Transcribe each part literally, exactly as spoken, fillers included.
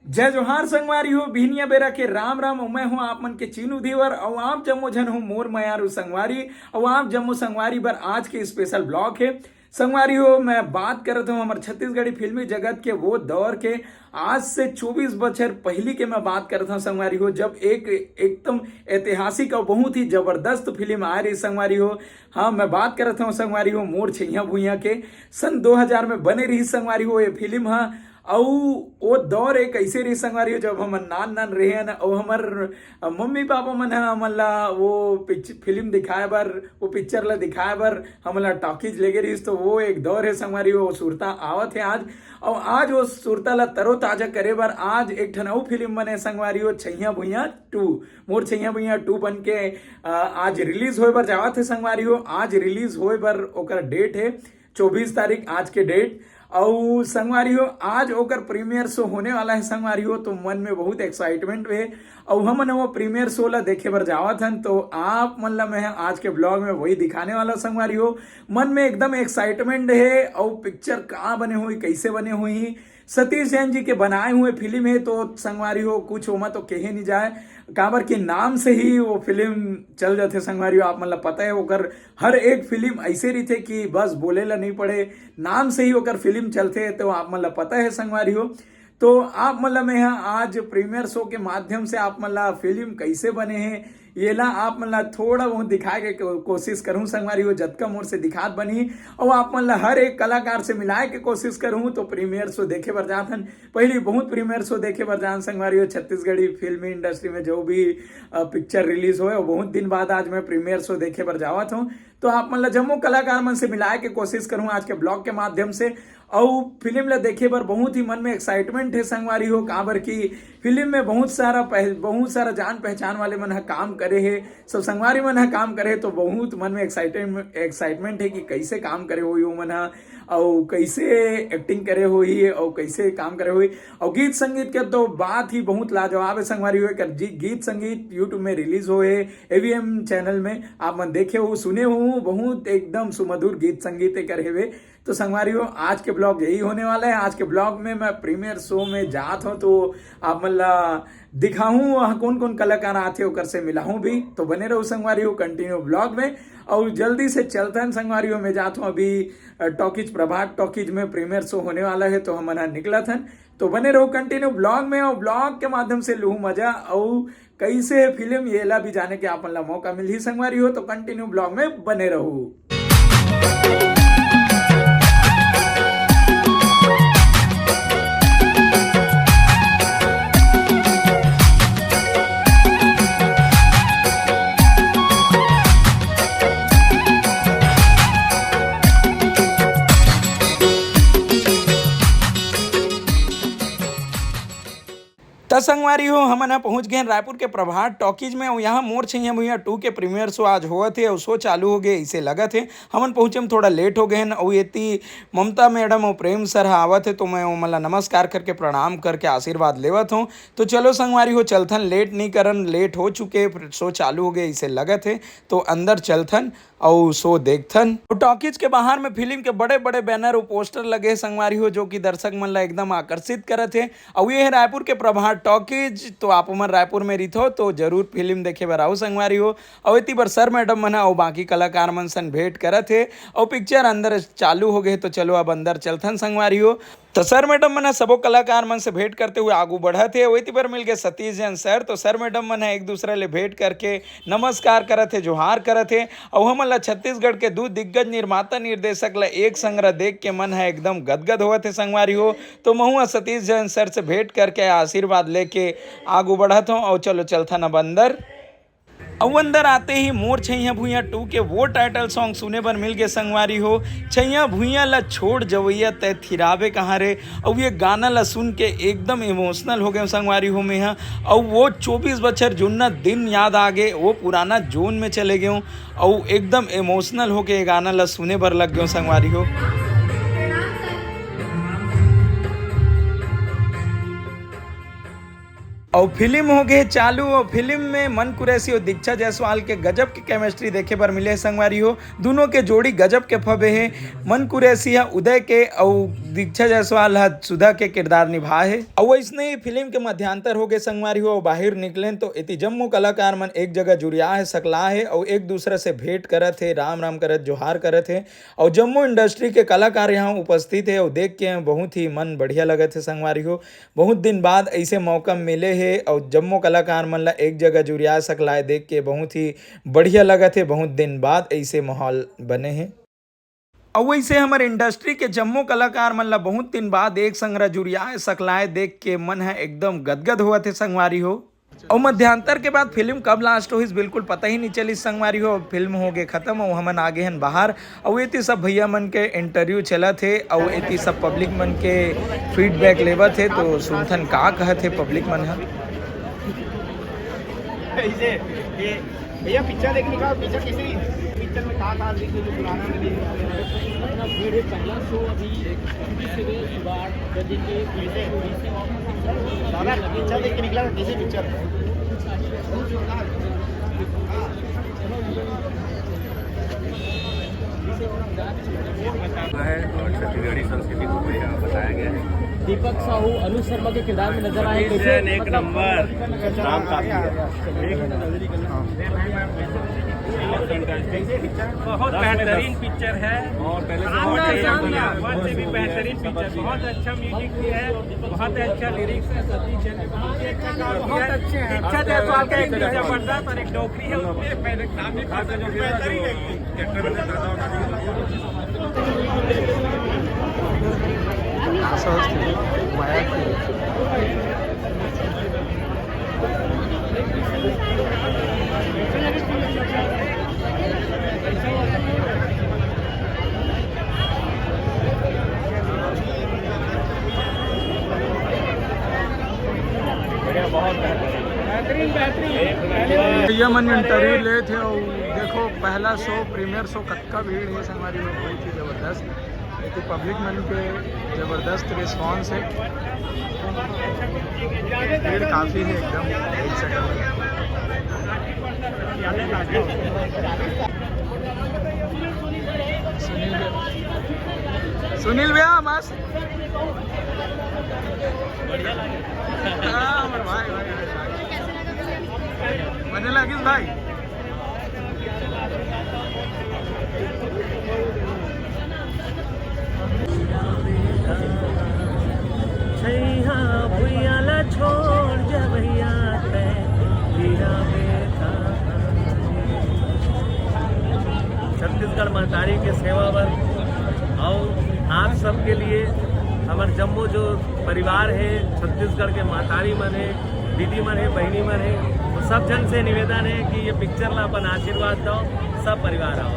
जय जोहार संगवारी हो, बिहनिया बेरा के राम राम। अउ मैं हूं आप मन के चीनू धीवर, अउ आप जम्मो झन हो मोर मयारू संगवारी, अउ आप जम्मो संगवारी बर आज के स्पेशल ब्लॉग हे। संगवारी हो, मैं बात करत हूं हमर छत्तीसगढ़ी फिल्मी जगत के वो दौर के, आज से चौबीस बछर पहिली के मैं बात करत हूं संगवारी हो, जब एक एकदम ऐतिहासिक अउ बहुत ही जबरदस्त फिल्म आए रही संगवारी हो। हाँ, मैं बात करत हूं संगवारी हो मोर छैया भुइया के। सन दो हज़ार में बने रही संगवारी हो ये फिल्म हा। अउ वो दौर एक ऐसे रही संगवारी हो, जब हमन नान नान रहे हन, अउ हमर मम्मी पापा मन ह हमन ला वो पिच-, फिल्म दिखाए बर, वो पिक्चर ला दिखाए बर हमन ला टॉकीज लेगे रहिस, तो वो एक दौर हे संगवारी हो, वो सुरता आवत हे आज। अउ आज वो सुरता ला तरोताजा करे बर आज एक ठन अउ फिल्म बने संगवारी हो, छैया भुइया टू। मोर छैया भुइया टू बन के, अ, आज रिलीज होए बर जावत हे संगवारी हो। आज रिलीज होए बर ओकर डेट हे चौबीस तारीख, आज के डेट। अउ संगवारी हो, आज ओकर प्रीमियर शो होने वाला है संगवारी हो, तो मन में बहुत एक्साइटमेंट हे। अउ हमन वो प्रीमियर शो ला देखे बर जावत हन, तो आप मन ला मैं आज के ब्लॉग में वही दिखाने वाला संगवारी हो। मन में एकदम एक्साइटमेंट हे, अउ पिक्चर का बने हुई, कैसे बने हुई, सतीश जैन जी के बनाए हुए फिल्म हे, तो संगवारी हो, कुछ ओमा तो कहे नहीं जाए, काबर के नाम से ही वो फिल्म चल जाथे संगवारी हो। आप मन ला पता है, ओकर हर एक फिल्म ऐसे रहिथे कि बस बोले ला नहीं पड़े, नाम से ही ओकर फिल्म चलथे, तो आप मन ला पता है संगवारी हो। तो आप मन ला मैं ह आज प्रीमियर शो के माध्यम से आप मन ला फिल्म कैसे बने हे, येला आप मन ला थोड़ा बहुत दिखाए के को-, कोशिश करूँ संगवारी हो, जतका मोर से दिखात बनही। अउ आप मन ला हर एक कलाकार से मिलाए के कोशिश करूँ, तो प्रीमियर शो देखे बर जात हन। पहली बहुत प्रीमियर शो देखे बर जान संगवारी हो, छत्तीसगढ़ी फिल्मी इंडस्ट्री में जो भी, अ, पिक्चर रिलीज होए, वो बहुत दिन बाद आज मैं प्रीमियर शो देखे बर जावत हूँ। तो आप मन ला जम्मो कलाकार मन से मिलाए के कोशिश करूँ आज के ब्लॉग के माध्यम से। अउ फिल्म ला देखे बर बहुत ही मन में एक्साइटमेंट हे संगवारी हो, काबर की फिल्म में बहुत सारा पह-, बहुत सारा जान पहचान वाले मन ह काम करे हे, सब संगवारी मन ह काम करे हे, तो बहुत मन में एक्साइटेड, एक्साइटमेंट हे कि कैसे काम करे होही ओमन ह, अउ कैसे एक्टिंग करे होही, अउ कैसे काम करे होही। अउ गीत संगीत के तो बात ही बहुत लाजवाब है संगवारी हो। एकर जी-, गीत संगीत YouTube में रिलीज होए एवीएम चैनल में, आप मन देखे हो, सुने हो, बहुत एकदम सुमधुर गीत संगीत एकर हेवे। तो संगवारी हो, आज के ब्लॉग यही होने वाला है। आज के ब्लॉग में मैं प्रीमियर शो में जात हूँ, तो आप मन ला दिखाहूँ वहाँ कौन कौन कलाकार आथे, ओकर से मिलाहूँ भी। तो बने रहो संगवारी हो कंटिन्यू ब्लॉग में। और जल्दी से चलथन संगवारी हो, मैं जात हूँ अभी, अ, टॉकीज, प्रभात टॉकीज में प्रीमियर शो होने वाला है, तो हमन ह निकलत हन। तो बने रहो कंटिन्यू ब्लॉग में, और ब्लॉग के माध्यम से लूहू मजा, और कैसे है फिल्म, येला भी जाने के आप मन ला मौका मिलही संगवारी हो। तो कंटिन्यू ब्लॉग में बने रहो। त संगवारी हो, हमन ह पहुंच गए रायपुर के प्रभात टॉकीज में। अउ यहाँ मोर छैया भुइया टू के प्रीमियर शो आज होवत हे, अउ शो चालू हो गए, इसे लगत हे। हमन पहुँचे में थोड़ा लेट हो गए हन, अउ एती ममता मैडम अउ प्रेम सर ह आवत हे, तो मैं ओमन ला नमस्कार करके, प्रणाम करके आशीर्वाद लेवत हूँ। तो चलो संगवारी हो, चलथन, लेट नहीं करन, लेट हो चुके, शो चालू हो गए, इसे लगत हे, तो अंदर चलथन। अउ शो देखथन। अउ टॉकीज के बाहर में फिल्म के बड़े-बड़े बैनर अउ पोस्टर लगे हे संगवारी हो, जो कि दर्शक मन ला एकदम आकर्षित करत हे। अउ ये हे रायपुर के प्रभात टॉकीज, तो आप मन रायपुर में रहिथो तो जरूर फिल्म देखे बर आओ संगवारी हो। अउ एती बर सर मैडम मन ह अउ बाकी कलाकार मन सन भेंट करत हे। अउ पिक्चर अंदर चालू हो गए, तो चलो अब अंदर चलथन संगवारी हो। तो सर मैडम मन ह सबो कलाकार मन से भेंट करते हुए आगू बढ़त हे। वही बर मिल गए सतीश जैन सर। तो सर मैडम मन ह एक दूसरे ले भेंट करके नमस्कार करत हे, जोहार करत हे। अउ हमन ला छत्तीसगढ़ के दू दिग्गज निर्माता निर्देशक ला एक संग ला देख के मन ह एकदम गदगद होवत हे संगवारी हो। तो महू ह सतीश जैन सर से भेंट करके आशीर्वाद लेके आगू बढ़त हूँ। अउ चलो चलथन अब अंदर। अउ अंदर आते ही मोर छैया भुइया टू के वो टाइटल सॉन्ग सुने बर मिल गए संगवारी हो। छैया भुइया ला छोड़ जवैया तय थिरावे कहाँ रे। अउ ये गाना ला सुन के एकदम इमोशनल हो गए संगवारी हो मैं ह। अउ वो चौबीस बछर जुन्ना दिन याद आ गए, वो पुराना जोन में चले गए। अउ एकदम इमोशनल होके ये गाना ला सुने बर लग गए संगवारी हो। अउ फिल्म हो गए चालू। अउ फिल्म में मन कुरैशी अउ दीक्षा जायसवाल के गजब के केमिस्ट्री देखे बर मिले संगवारी हो। दोनों के जोड़ी गजब के फबे हे। मन कुरैशी ह उदय के अउ दीक्षा जायसवाल ह सुधा के किरदार निभाए हे। अउ अइसने ही फिल्म के मध्यांतर होगे संगवारी हो, अउ बाहिर निकलेन तो एती जम्मो कलाकार मन एक जगह जुरिया हे, सकला हे अउ एक दूसरा से भेंट करत हे, राम राम करत, जोहार करत हे। अउ जम्मो इंडस्ट्री के कलाकार यहाँ उपस्थित हे अउ देख के बहुत ही मन बढ़िया लगत हे संगवारी हो। बहुत दिन बाद ऐसे मौका मिले हे अउ जम्मो कलाकार मन ला एक जगह जुरिया सकलाए देख के बहुत ही बढ़िया लगत हे। बहुत दिन बाद ऐसे माहौल बने हे। अउ वैसे हमर इंडस्ट्री के जम्मो कलाकार मन ला बहुत दिन बाद एक संग जुरियाए सकलाए देख के मन ह एकदम गदगद होवत हे संगवारी हो। अउ मध्यांतर के बाद फिल्म कब लास्ट होइस बिल्कुल पता ही नहीं चलिस संगवारी हो। फिल्म हो गे खत्म अउ हमन आ गे हन बाहर। अउ एती सब भैया मन के इंटरव्यू चलत हे अउ एती सब पब्लिक मन के फीडबैक लेवत हे। तो सुनथन का कहत हे पब्लिक मन ह। कैसे ये भैया पिक्चर देखने का, पिक्चर कैसे रही? पिक्चर में कहाँ कहाँ देखने को पुराना में देखने को? मतलब मेरे पहला शो अभी बीस से सुबह आठ बजे के बीस से वापस दादा पिक्चर देख के निकला था, कैसे पिक्चर? है और छत्तीसगढ़ी संस्कृति को भी यहाँ बताया गया है। दीपक साहू अनुज शर्मा के किरदार में नजर आए, कैसे? एक मतलब नंबर। काम काफी है। बहुत बेहतरीन पिक्चर है। और पहले से शानदार, शानदार। बहुत से भी बेहतरीन पिक्चर, बहुत अच्छा म्यूजिक भी है, बहुत अच्छा लिरिक्स है। सतीश जैन ने बहुत ही अच्छा काम किया है। दीक्षा जायसवाल का एक जबरदस्त और एक डोकरी है, उसमें मैंने काम भी कर सकते हैं। बेहतरीन है। भैया मन इंटरव्यू लेत हे अउ देखो पहला शो, प्रीमियर शो कतका भीड़ हे संगवारी हो, बहुत ही जबरदस्त। एक तो पब्लिक मन के जबरदस्त रिस्पॉन्स हे, भीड़ काफी हे एकदम, देख सकत हो। सुनील भैया, सुनील भैया मस्त। हाँ, हमर भाई, भाई, भाई। मजा लगिस भाई। छैया भुइया ला छोड़ जा भैया, तै हीरा बेटा। छत्तीसगढ़ महतारी के सेवा बर अउ आप सबके लिए हमर जम्मो जो परिवार हे, छत्तीसगढ़ के महतारी मन हे, दीदी मन हे, बहिनी मन हे, वो सब जन से निवेदन हे कि ये पिक्चर ला अपन आशीर्वाद दो, सब परिवार आओ।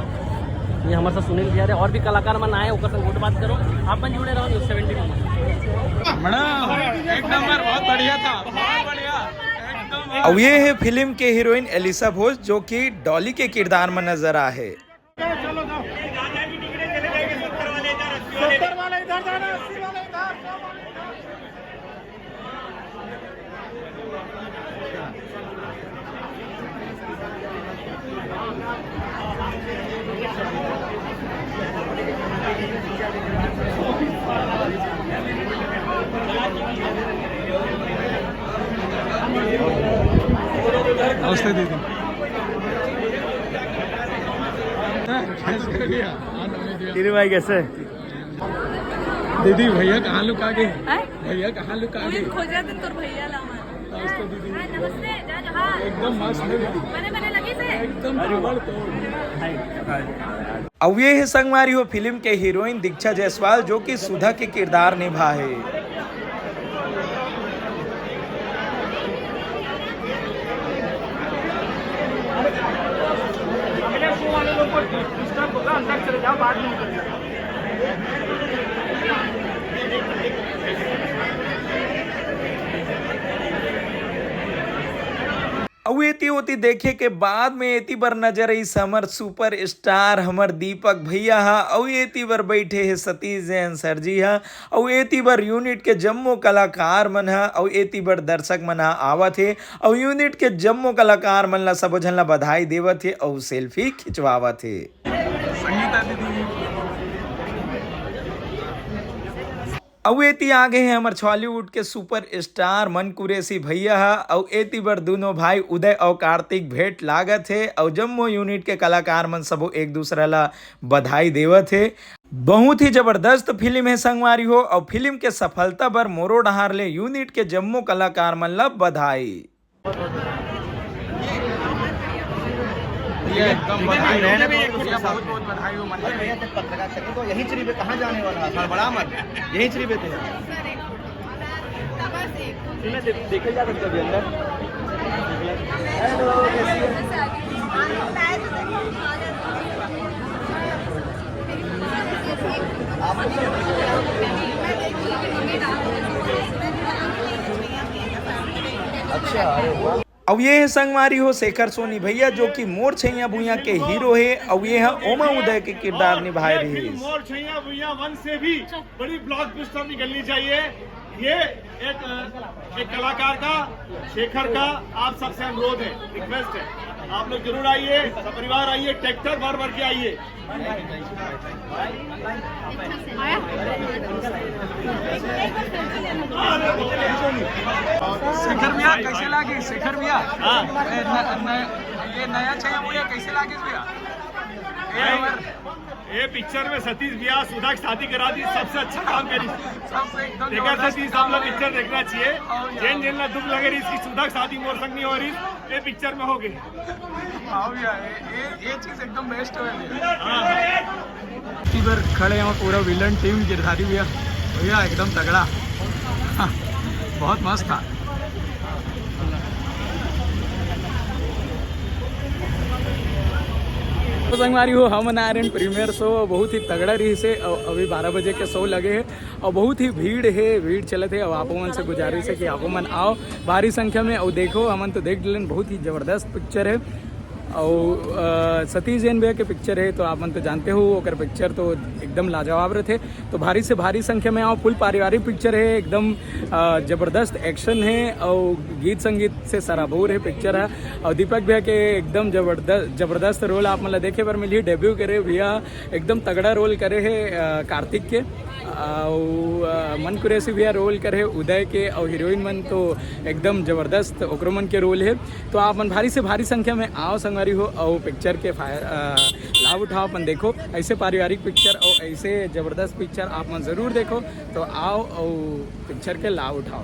ये हमारे साथ सुनील भैया रहे, और भी कलाकार मन आए, ओकर संग गोठ बात करो। आप मन जुड़े रहो न्यूज़ सेवेंटी। मैडम, एक नंबर, बहुत बढ़िया था, बहुत बढ़िया, एकदम। अब ये है फिल्म के हीरोइन एलिसा भोज, जो कि डॉली के किरदार में नजर आ है। नमस्ते दीदी। तेरे भाई कैसे? दीदी, भैया कहाँ लुका गए? हैं? भैया कहाँ लुका गए? खोजा दिन तोर भैया ला हमारे। नमस्ते दीदी। हाँ, नमस्ते, जय जोहार। एकदम मस्त है दीदी। बने बने लगी से? एकदम ताबड़तोड़। अब ये है संगवारी हो फिल्म के हीरोइन दीक्षा जायसवाल, जो कि सुधा के किरदार निभा है। अगले शो वाले लोग को डिस्टर्ब होगा, अंदर चले जाओ, बाद में निकल जाओ। अउ एती ओती देखे के बाद में एती बर नजर आइस हमर सुपरस्टार, हमर दीपक भैया हा, अउ एती बर बैठे हे सतीश जैन सर जी हा, अउ एती बर यूनिट के जम्मो कलाकार मन हा, अउ एती बर दर्शक मन हा आवत हे, अउ यूनिट के जम्मो कलाकार मन ला सबो झन ला बधाई देवत हे, अउ सेल्फी खिंचवावत हे। संगीता दीदी। अउ एती आगे हे हमर छॉलीवुड के सुपर स्टार मन कुरैशी भैया ह। अउ एती बर दुनों भाई उदय अउ कार्तिक भेंट लागत हे अउ जम्मो यूनिट के कलाकार मन सबो एक दूसरा ला बधाई देवत हे। बहुत ही जबरदस्त फिल्म हे संगवारी हो। अउ फिल्म के सफलता बर मोरो डहार ले यूनिट के जम्मो कलाकार मन ला बधाई। ये एकदम बधाई हो। बहुत बहुत बधाई हो। और भैया से पत्रकार से तो यही ट्रिप पे कहाँ जाने वाला है? हड़बड़ा मत, यही ट्रिप पे थे। देखे जा सकते अभी अंदर। अच्छा, अरे वाह। अउ ये हे संगवारी हो शेखर सोनी भैया, जो कि मोर छैया भुइयां के हीरो हे, अउ ये ह ओमा उदय के किरदार निभाए रहिस। मोर छैया भुइयां वन से भी बड़ी ब्लॉकबस्टर निकलनी चाहिए। ये एक, एक कलाकार का, शेखर का, आप सबसे अनुरोध है, रिक्वेस्ट है, आप लोग जरूर आइए, सपरिवार आइए, ट्रैक्टर भर भर के आइए। शेखर भैया, कैसे लागे शेखर भैया? हाँ। ए, न, न, ये नया चाहिए भैया, कैसे लागे भैया? ये पिक्चर में सतीश भैया सुधा की शादी करा दी, सबसे अच्छा काम करी। सबसे एकदम देखा जबरदस्त सतीश, आप लोग पिक्चर देखना चाहिए। हाँ भैया। जेन जेन ला दुख लगे रही, इसकी सुधा की शादी मोर संग नहीं हो रही, ये पिक्चर में हो गई। हाँ भैया, ये, ये, ये चीज एकदम बेस्ट है भैया। हाँ। इधर खड़े हैं पूरा विलन टीम गिरधारी भैया। भैया एकदम तगड़ा। बहुत मस्त था। तो संगवारी हो, हमन आए रहेन प्रीमियर शो, बहुत ही तगड़ा रहिस हे। अउ अभी बारह बजे के शो लगे हे अउ बहुत ही भीड़ हे, भीड़ चलत हे। अउ आप मन से गुजारिश हे कि आप मन आओ भारी संख्या में अउ देखो। हमन तो देख लेन, बहुत ही जबरदस्त पिक्चर हे। अउ, अ, सतीश जैन भैया के पिक्चर हे तो आप मन तो जानते हो, ओकर पिक्चर तो एकदम लाजवाब रहिथे। तो भारी से भारी संख्या में आओ, फुल पारिवारिक पिक्चर हे, एकदम, अ, जबरदस्त एक्शन हे अउ गीत संगीत से सराबोर हे पिक्चर ह। अउ दीपक भैया के एकदम जबरदस्त, जबरदस्त रोल आप मन ला देखे बर मिलही। डेब्यू करे भैया, एकदम तगड़ा रोल करे हे, अ, कार्तिक के। अउ, अ, मन कुरैशी भैया रोल करे हे उदय के, अउ हीरोइन मन तो एकदम जबरदस्त ओकरो मन के रोल हे। तो आप मन भारी से भारी संख्या में आओ संगवारी हो, अउ पिक्चर के फाय-, अ, लाभ उठाओ, अपन देखो ऐसे पारिवारिक पिक्चर अउ ऐसे जबरदस्त पिक्चर आप मन जरूर देखो। तो आओ अउ पिक्चर के लाभ उठाओ।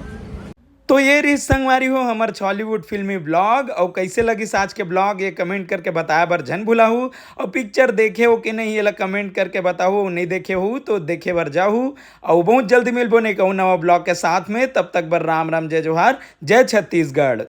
तो ये रहिस संगवारी हो हमर छॉलीवुड फिल्मी ब्लॉग। अउ कैसे लगिस आज के ब्लॉग, ये कमेंट करके बताए बर झन भुलाहू। अउ पिक्चर देखे हो कि नहीं, येला कमेंट करके बताहू। अउ नहीं देखे हो तो देखे बर जाहू। अउ बहुत जल्दी मिलबो ने कहूँ नवा ब्लॉग के साथ में। तब तक बर राम राम, जय जोहार, जय छत्तीसगढ़।